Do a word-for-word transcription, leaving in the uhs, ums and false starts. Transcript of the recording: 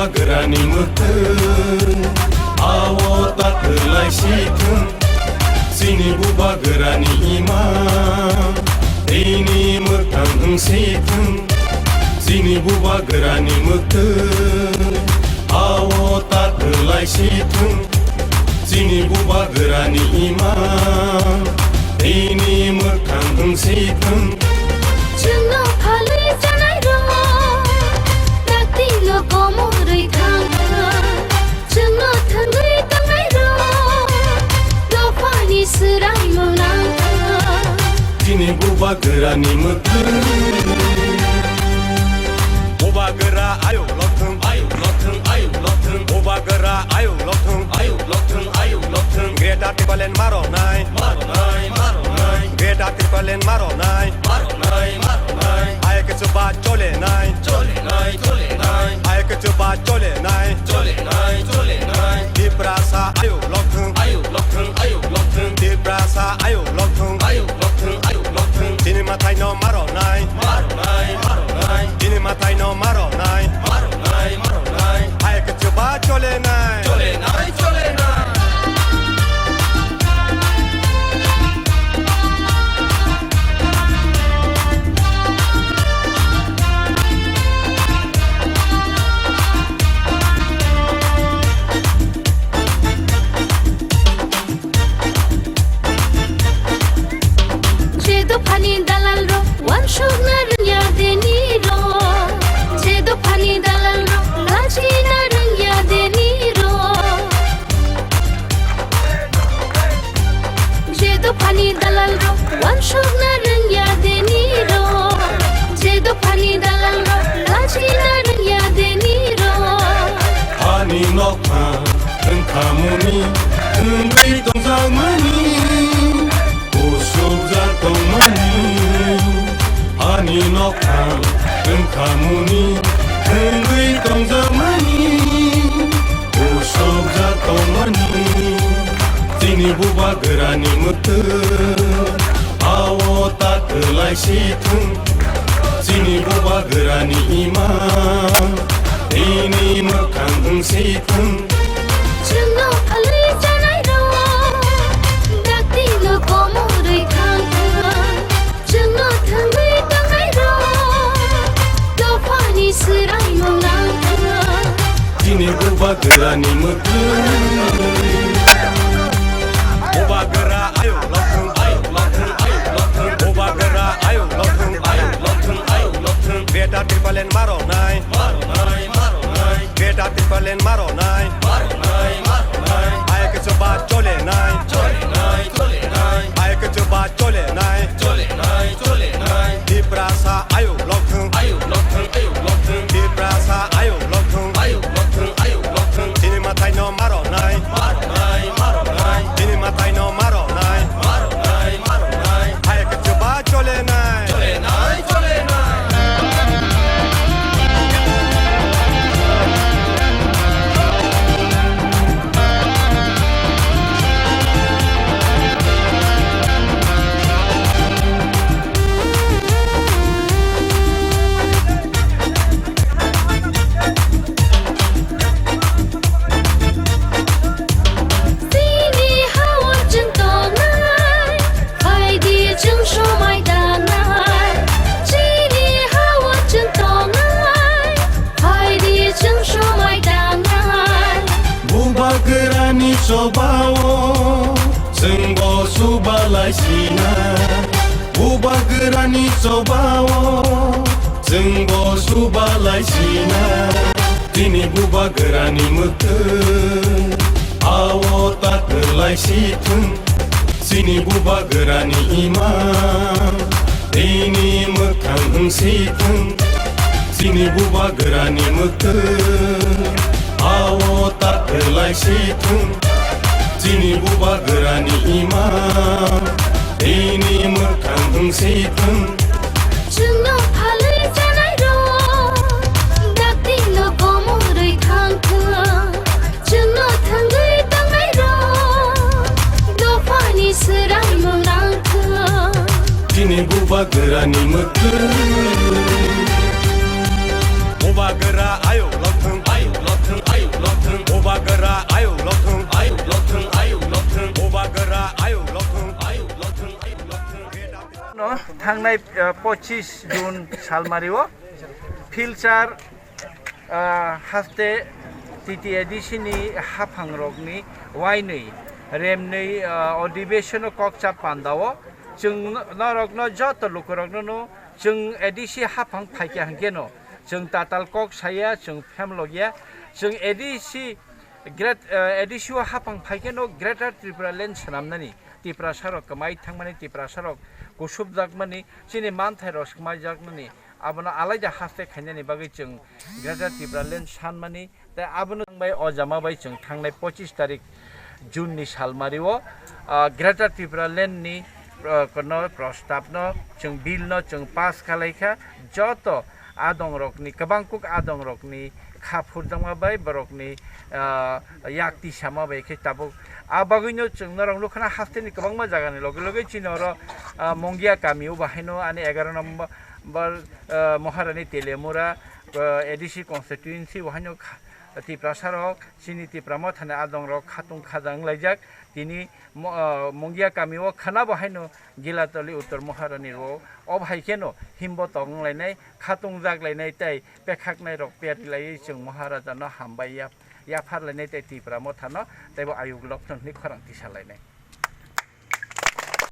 Bubagrani mwktwng, ao ta kwlai si thwng. Chini bubagrani imang, tini mwkhang wng si thwng. Chini bubagrani mwktwng, ao ta kwlai si thwng. Chini bubagrani imang, tini mwkhang wng si thwng. Chwngno phalwi chanai rok, dakti no komorwi thang thang. Chwngno thangwi tongnai rok, dophani swraimung nang thang. Chini bubagrani mwktwng. Bubagra ayuk lokthwng, ayuk lokthwng, ayuk lokthwng. Bubagra ayuk lokthwng, ayuk lokthwng, ayuk lokthwng. Greater Tipraland maronai, maronai, maronai. Greater Tipraland maronai, maronai, maronai. Ayuk chuba cholenai, cholenai, cholenai. Ayuk chuba cholenai, cholenai, cholenai. Tiprasa ayuk lokthwng, ayuk lokthwng, ayuk lokthwng. Tiprasa ayuk lokthwng, ayuk lokthwng, ayuk lokthwng. Chini mathai no maronai, maronai, maronai. Chini mathai no maronai, maronai, maronai. Ayuk chuba cholenai, cholenai, cholenai. Je dophani dalal rok wansukna rwngya deni rok. Je dophani dalal rok lachina rwngya deni rok. Je dophani dalal rok wansukna rwngya deni rok. Je dophani dalal rok lachina rwngya deni rok. Ani nokha wngkhamuni wngwi tongjakmani, kusukjak tongmani. Ani nokha wngkhamuni wngwi tongjakmani, kusukjak tongmani. Chini bubagrani mwktwng, ao ta kwlai si thwng. Chini bubagrani imang, tini mwkhang wng si thwng. Chwngno phalwi chanai rok, dakti no komorwi thang thang. Chwngno thangwi tongnai rok, dophani swraimung nang thang. Chini bubagrani mwktwng. Bubagra ayuk lokthwng, ayuk lokthwng, ayuk lokthwng. Bubagra ayuk lokthwng, ayuk lokthwng, ayuk lokthwng. Greater Tipraland maronai, maronai, maronai. Greater Tipraland maronai, maronai, maronai. Ayuk chuba cholenai, cholenai, cholenai. Ayuk chuba cholenai, cholenai, cholenai. Tiprasa ayuk lokthwng, ayuk lokthwng, ayuk lokthwng. Tiprasa ayuk lokthwng, ayuk lokthwng, ayuk lokthwng. Chini mathai no maronai, maronai, maronai. Chini mathai no maronai, maronai, maronai. Ayuk chuba cholenai, cholenai, cholenai. Chini ha-o chwng tongnai, phaidi chwng somai tangnai. Chini ha-o chwng tongnai, phaidi chwng somai tangnai. Bubagrani chobao chwngbo subalai sinai. Bubagrani chobao chwngbo subalai sinai. Chini bubagrani mwktwng, ao ta kwlai si thwng. Chini bubagrani imang, tini mwkhang wng si thwng. Chini bubagrani mwktwng, ao ta kwlai si thwng. Chini bubagrani imang, tini mwkhang wng si thwng. Chwngno phalwi chanai rok, dakti no komorwi thang thwng. Chwngno thangwi tongnai rok, dophani swraimung nang thwng. Chini bubagrani mwktwng. Bubagra ayuk lokthwng, ayuk lokthwng. Ayuk lokthung, Bubagra ayuk lokthung, ayuk lokthung, ayuk lokthung, Bubagra ayuk lokthung, ayuk lokthung, ayuk lokthung. No, thangnai, uh, pochis June salmario Philchar, uh, haste T T A D C ni haphangrokni wainwi remnwi, uh, odibeshono kokcha pandao chwng norokno joto lukurokno no chwng A D C haphang phaikha hwnkhe no chwng tatal kok saya, chwng phemlokya, chwng A D C Great, eh, A D C o haphang phaikhe no Greater Tripura Land swnamnani, Tiprasa rok kwmai thangmani, Tiprasa rok kusubjakmani, chini manthai rok swmaijakmani, abono alaida haste khainani bagwi chwng Greater Tripura Land sanmani, tei abono bai o jama bai chwng thangnai pochis tarik June ni salmario, ah, Greater Tripura Land ni, ah, kono prostab no chwng bill no chwng pass khalaikha, joto adongrokni, kwbangkuk adongrokni kha phurjakma bai borokni, ah, yak tisama bai khe tabuk. A bagwino chwng norok nukha na hasteni kwbangma jagani loge loge chini oro, ah, Mongia kami o bahaino ani egaroh number, ah, Maharani Telemura, ah, A D C constituency o haino kha-, Tiprasa rok chini Tipra Mothani adongrok khatung khaja wnglaijak. Tini mo-, ah, Mongia kami o khana bo haino Gilatoli Uttor Maharani ro, o hai kheno himbo tong wnglainai, khatung jak lainai tei pekhaknai rok peri laiwi chwng Maharaja no hambai ya, yaphar lainai tei Tipra Motha no tei bo ayuk lokthung hwnwi khorang tisa lainai.